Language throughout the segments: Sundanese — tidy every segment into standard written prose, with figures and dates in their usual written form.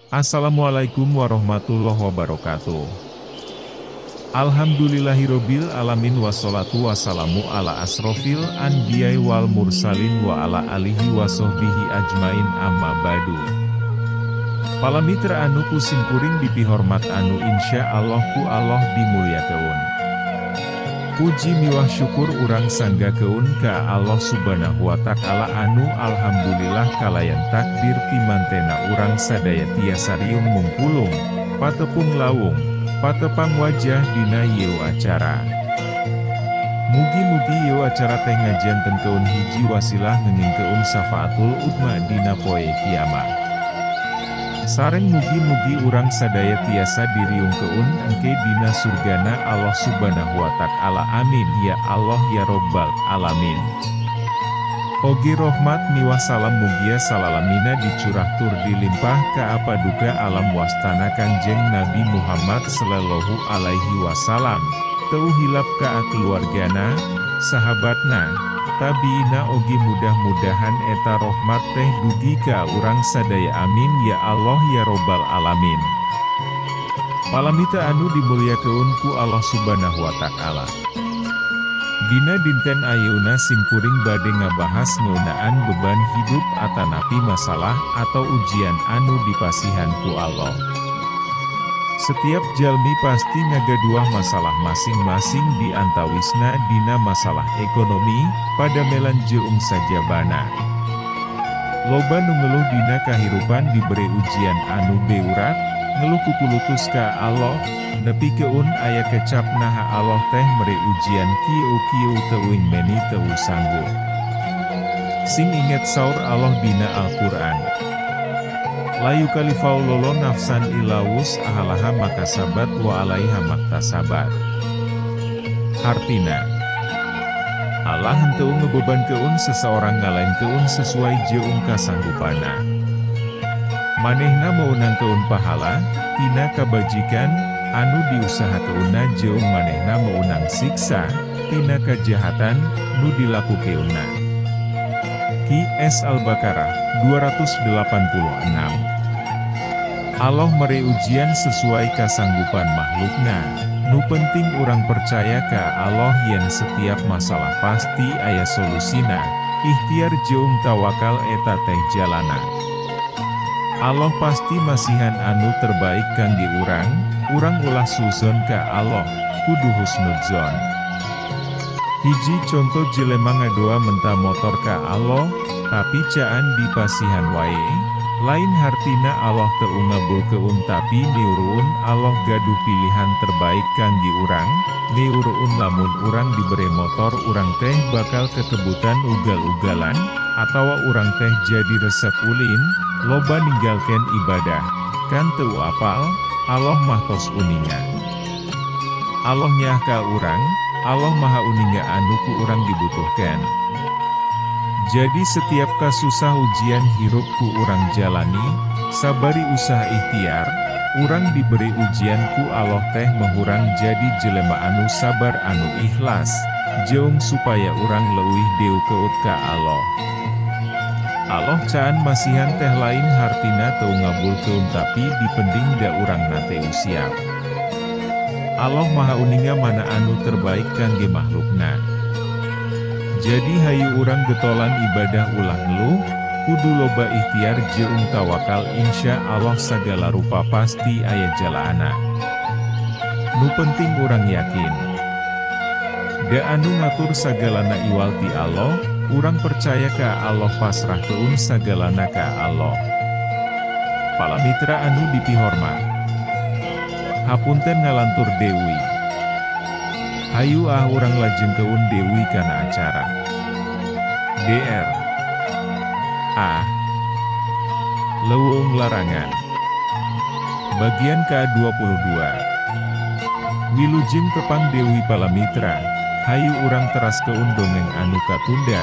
Assalamualaikum warahmatullahi wabarakatuh. Alhamdulillahirobbil alamin wassalatu wassalamu ala asrofil anbiya'i wal mursalin wa ala alihi wasohbihi ajmain amma ba'du. Pala mitra anu ku simkuring dipihormat anu insya Allah ku Allah dimulyakeun. Puji miwah syukur urang sanggakeun ka Allah subhanahu wa ta'ala anu alhamdulillah kalayan takdir timantena urang sadaya tiasa riung mungkulung, patepung lawung, patepang wajah dina ieu acara. Mugi-mugi ieu acara teh ngajantenkeun hiji wasilah ngengingkeun syafaatul udma dina poe kiamat. Sareng mugi-mugi urang sadaya tiasa diriungkeun engke dina surgana Allah subhanahu wa ta'ala, amin ya Allah ya robbal alamin. Ogi rohmat miwah salam mugia salalamina dicurah tur dilimpah ka apa duka alam wastana Kanjeng Nabi Muhammad sallallahu alaihi wasallam, teu hilap ka keluargana, sahabatna, tabiina ogi mudah-mudahan eta rohmat teh dugi ka urang sadaya, amin ya Allah ya robbal alamin. Palamita anu dimulyakeun ku Allah subhanahu wa ta'ala. Dina dinten ayeuna simkuring bade ngabahas ngeunaan beban hidup atanapi masalah atau ujian anu dipasihan ku Allah. Setiap jalmi pasti ngagaduah masalah masing-masing di antawisna dina masalah ekonomi, padamelan jeung sajabana. Loba nu ngeluh dina kahirupan diberi ujian anu beurat, ngeluh kukulutus ka Allah, nepikeun aya kecap naha Allah teh mere ujian kieu-kieu teuing meni teu sanggup. Sing inget saur Allah dina Al-Qur'an. La yukalifallahu nafsan illa wus'aha laha makasabat wa 'alaiha maktasabat. Hartina, Allah henteu ngebebankeun seseorang ngalainkeun sesuai jeung kasanggupana. Manehna meunangkeun pahala tina kabajikan anu diusahakeunna jeung manehna meunang siksa tina kajahatan nu dilakukeunna. Qs Al-Baqarah 286. Allah mere ujian sesuai kasanggupan makhlukna. Nu penting urang percaya ka Allah yen setiap masalah pasti aya solusina. Ikhtiar jeung tawakal eta teh jalana. Allah pasti masihan anu terbaik kangge urang, urang ulah suuzon ka Allah, kudu husnudzon. Hiji conto jelema ngadoa menta motor ka Allah, tapi caan dipasihan wae, lain hartina Allah teu ngabulkeun tapi niuruun Allah gaduh pilihan terbaik kangge urang, niuruun lamun urang dibere motor urang teh bakal kekebutan ugal-ugalan, atawa urang teh jadi resep ulin, loba ninggalkeun ibadah, kan teu apal, Allah mah tos uninga. Allah nyaah ka urang, Allah maha uninga anu ku urang dibutuhkan. Jadi setiap kasusah ujian hirup ku urang jalani, sabari usaha ikhtiar, urang diberi ujian ku Allah teh mehurang jadi jelema anu sabar anu ikhlas, jeung supaya urang leuwih deukeut ka Allah. Allah caan masihan teh lain hartina teu ngabulkeun tapi dipending da urang na teu siap. Allah maha uninga mana anu terbaik kangge makhlukna. Jadi hayu urang getolan ibadah ulah ngeluh, kudu loba ikhtiar jeung tawakal insya Allah sagala rupa pasti aya jalana. Nu penting urang yakin. Da anu ngatur sagalana iwal ti Allah, urang percaya ka Allah pasrahkeun sagalana ka Allah. Pala mitra anu dipihormat. Hapunten ngalantur deui. Hayu ah urang lajengkeun deui kana acara. DR A Leuweung Larangan Bagian K22. Wilujeng tepang deui pala mitra. Hayu urang teraskeun dongeng anu katunda,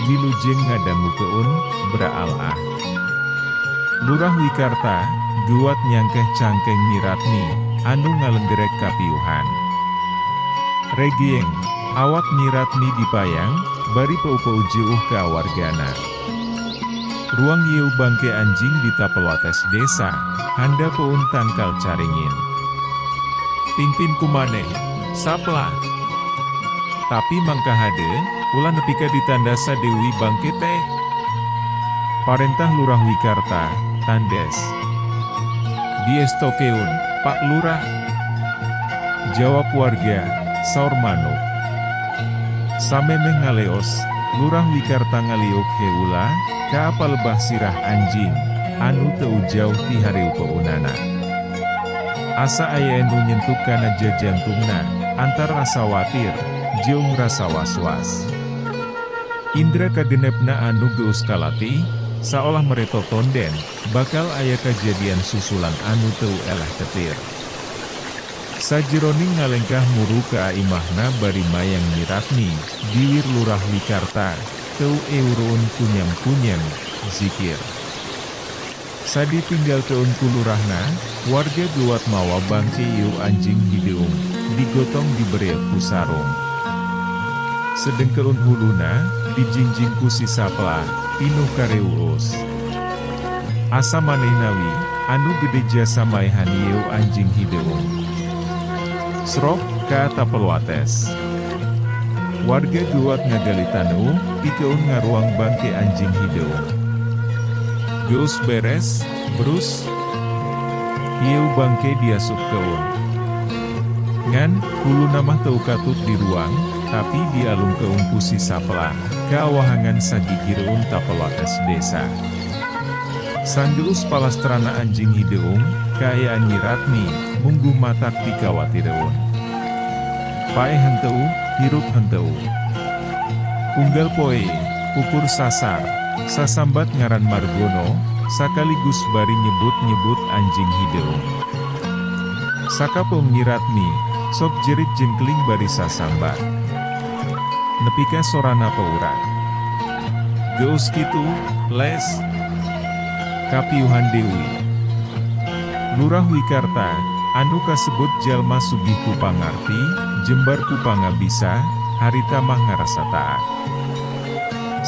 wilujeng ngadangukeun braal ah. Lurah Wikarta, guat nyangkeh cangkeng Nyi Ratni, anu ngalenggerek kapiuhan. Regieng, awak Nyi Ratni dipayang, bari peu-peu jeuh ka wargana. Ruang ieu bangke anjing di tapelwates desa, handapeun tangkal caringin. Pingpin kumaneh, saplah. Tapi mangka hade, ulah nepika ditandasa Dewi bangke teh. Parentah Lurah Wikarta, tandes. Diestokeun, Pak Lurah. Jawab warga, saur manuk. Samemeh ngaleos, Lurah Wikarta ngaliuk heula, ka palebah sirah anjing, anu teu jauh ti hareupeunana. Asa aya nu nyentuh kana jajantungna, antar rasa watir, jeung rasa was-was. Indra kagenepna anu geus kalatih, saolah mereto tonden, bakal aya kajadian susulan anu teu eleh ketir. Sajeroning ngalengkah muru ka imahna bari mayang Nyi Ratmi, biwir Lurah Wikarta, teu eureun kunyam-kunyam, zikir. Sadi tinggalkeun ku lurahna, warga geuwat mawa bangke ieu anjing hideung, digotong dibere ku sarung. Sedengkeun huluna, dijingjing ku si saplah, pinuh kareuus. Asa manehna wi, anu gede jasa maehan ieu anjing hideung. Srok ka tapelwates. Warga geuwat ngagali tanu, pikeun ngaruang bangke anjing hideung. Geus beres, brus. Ieu bangke diasupkeun. Ngan, huluna mah teu katut di ruang, tapi dialungkeun ku si saplah, ka awahangan sagigireun tapelwates desa. Sanggeus palastrana anjing hideung, kaayaan Nyi Ratmi, mungguh matak dikawatireun. Paeh henteu, hirup henteu. Unggal poe, ukur sasar, sasambat ngaran Margono, sakaligus bari nyebut-nyebut anjing hideung. Sakapeung Nyi Ratmi, sok jerit jengkling bari sasambat. Nepika sorana peurak. Geus kitu, les. Kapiuhan Dewi. Lurah Wikarta, anu kasebut jalma sugih ku pangarti, jembar ku pangabisa, harita mah ngarasa taat.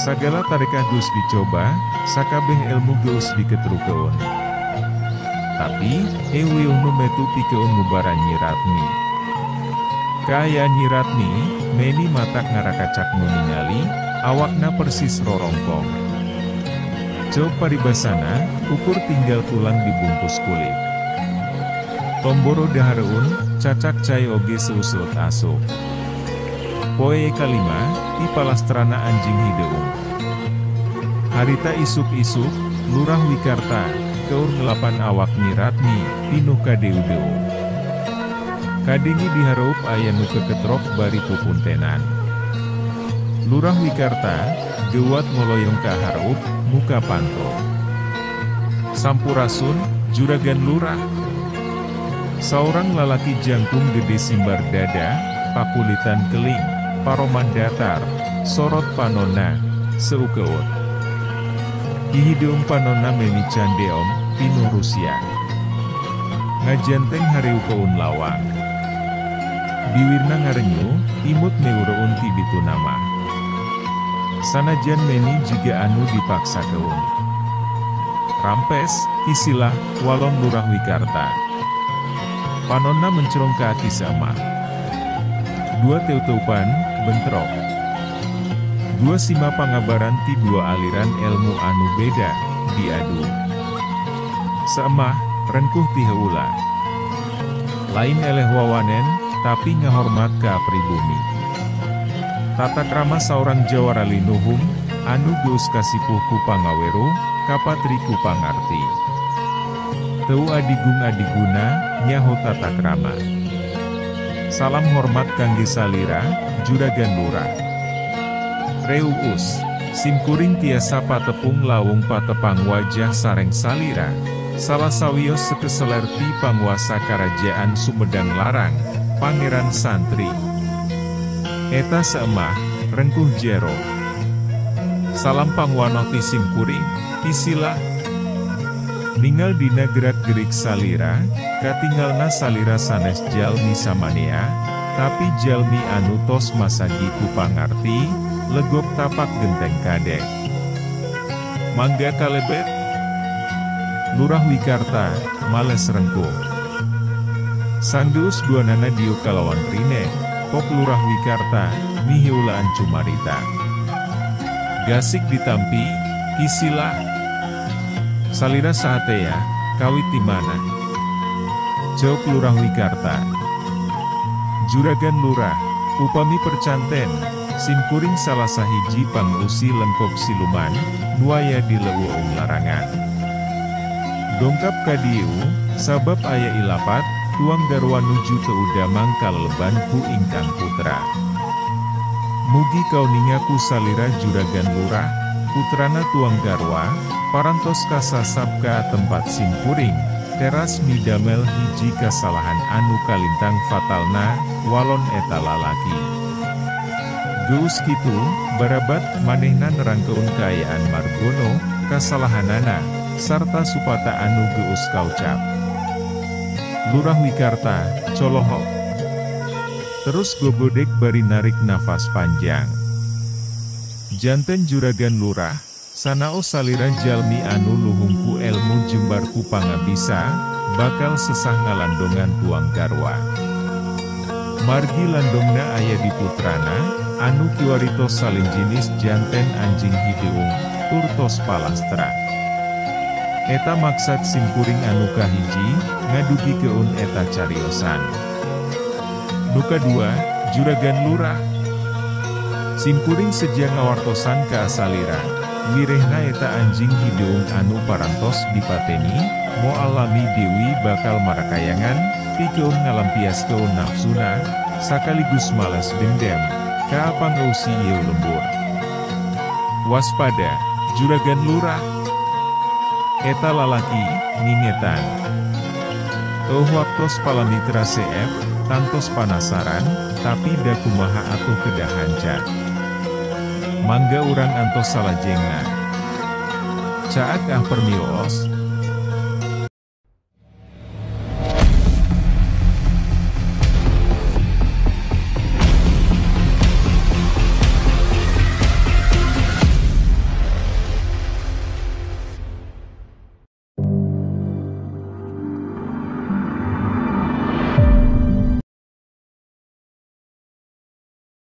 Sagala tarekah geus dicoba, sakabeh ilmu geus diketrukeun. Tapi, eueuh nu metu pikeun ngubaran Nyi Ratmi. Kaayaan Nyi Ratmi, meni matak ngarakacak nu ningali, awakna persis rorongkong. Ceuk paribasana, ukur tinggal tulang dibungkus kulit. Tomboro dahareun, cacak cai oge seuseut asup. Poe kalima, ti palastrana anjing hideung. Harita isuk-isuk, Lurah Wikarta, keur ngelapan awak Nyi Ratmi, pinuh kadeu-deu. Kadenge dihareup aya nu keketrok bari pupuntenan. Lurah Wikarta, geuwat ngoloyong ka hareup, muka panto. Sampurasun, Juragan Lurah. Saurang lalaki jangkung gede simbar dada, pakulitan keling, paroman datar, sorot panonna, seukeut. Hihideung panonna meni candeom, pinuh rusia. Ngajanteng hareupeun lawang. Biwirna ngarenyu, imut meureun ti ditu nama. Sanajan meni jiga anu dipaksakeun. Rampes, kisilah, walon Lurah Wikarta. Panonna mencerong ka aki sama. Dua teuteupan, bentrok. Dua sima pangabaran ti dua aliran ilmu anu beda, diadu. Saemah, rengkuh ti heula. Lain eleh wawanen, tapi ngahormat ka pribumi. Tata krama saurang jawara linuhung, anu geus kasipuh ku pangaweruh, kapatri ku pangarti. Teu adigung adiguna, nyaho tata krama. Salam hormat kangge salira, Juragan Lurah. Reuus, simkuring tiasa patepung lawung patepang wajah sareng salira, salah sawios sekeseler ti panguasa Karajaan Sumedang Larang, Pangeran Santri. Eta saemah, rengkuh jero. Salam pangwanoh ti simkuring, kisilah. Ningal dina gerak-gerik salira, katingalna salira sanes jalmi samanea, tapi jalmi anu tos masagi ku pangarti, legok tapak genteng kadek. Mangga kalebet. Lurah Wikarta, males rengkuh. Sanggeus duanana diuk kalawan rine, pok Lurah Wikarta, miheulaan cumarita. Gasik ditampi, kisilah. Salira sahatea, kawit ti mana? Ceuk Lurah Wikarta. Juragan Lurah, upami percanten, simkuring salah sahiji pangeusi lengkop siluman, nu aya di leuweung larangan. Dongkap ka dieu, sabab aya ilapat, tuang garwa nuju teu damang kaleleban ku ingkang putra. Mugi kauninga ku salira Juragan Lurah, putrana tuang garwa, parantos kasasap ka tempat simkuring, teras midamel hiji kasalahan anu kalintang fatalna, walon eta lalaki. Geus kitu, barabat manehna nerangkeun kaayaan Margono, kasalahanana, sarta supata anu geus kaucap. Lurah Wikarta, colohok. Terus gogodek bari narik nafas panjang. Janten Juragan Lurah, sanaos salira jalmi anu luhungku elmu jembarku pangabisa, bakal sesah ngalandongan tuang garwa. Margi landongna aya di putrana, anu kiwaritos salin jinis janten anjing hideung, turtos palastra. Eta maksad simkuring anu kahiji, ngadugikeun eta cariosan. Nu kadua, Juragan Lurah. Simkuring seja ngawartosan ka asalira, wirehna eta anjing hideung anu parantos dipateni, moal lami deui bakal marakayangan, pikeun ngalampiaskeun nafsuna, sakaligus males dendam, ka pangeusi ieu lembur. Waspada, Juragan Lurah. Eta lalaki, ningetan. Eueuh waktos palamitra CF, tantos panasaran, tapi da kumaha atuh kedah hanca. Mangga urang antos salajengna. Caak ah permios.